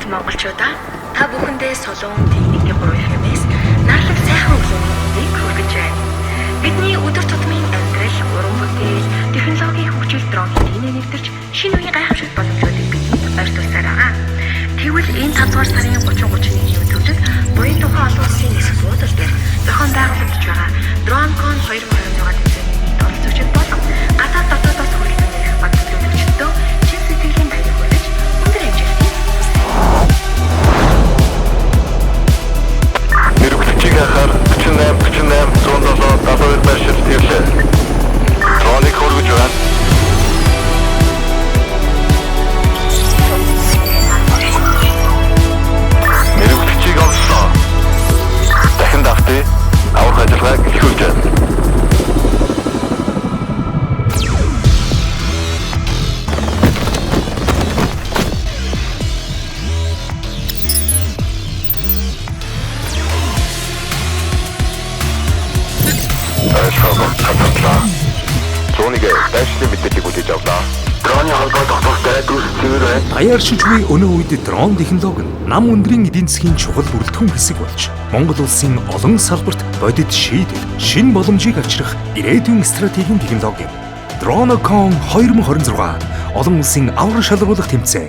Монголчуудаа, та бүхэндээ Солон Техникийн 3 FM-ээс наарлаг сайхан өглөөний мэндийг хүргэж байна. Бидний өдөр тутмын амьдрал, уран бүтээл, технологийн хөгжил дрон хэдийнэ нэвтэрч шинэ үеийн гайхамшигт боломжуудыг бидэнд ойртуулсаар байгаа. Тэгвэл энэ 5 дугаар сарын 30 31-ний өдрүүдэд буян тухайн олон улсын нисэх буудал дээр зохион байгуулагдаж байгаа DroneCon 2026 тэмцээний нийт оролцогчид болон гадаад дотоодоос хүрэлцэн ирэх баг төлөөлөгчдөд чин сэтгэлийн баярыг хүргэж өндөр амжилтыг хүсье. Мэргэжлэгчийг хайхаар 48 48 107 72 байршил ирлээ. Дроныг хөргөж байна. Мэргэжлэгчийг оллоо. Дахин давтъя. Аврах ажиллагааг эхлүүлж байна. Ойлгоо татлаа. Зоонийг байшлын мэдээллийг хүлээж авлаа. Дроны холбоо тогтолтой дүрс цэвэр байна. Даяаршиж буй өнөө үед дрон технологи нь нам өндрийн эдийн засгийн чухал бүрэлдэхүүн хэсэг болж Монгол улсын олон салбарт бодит шийдэл, шинэ боломжийг авчрах ирээдүйн стратегийн технологи юм. DroneCon 2026 олон улсын авар шалгаруулах тэмцээн.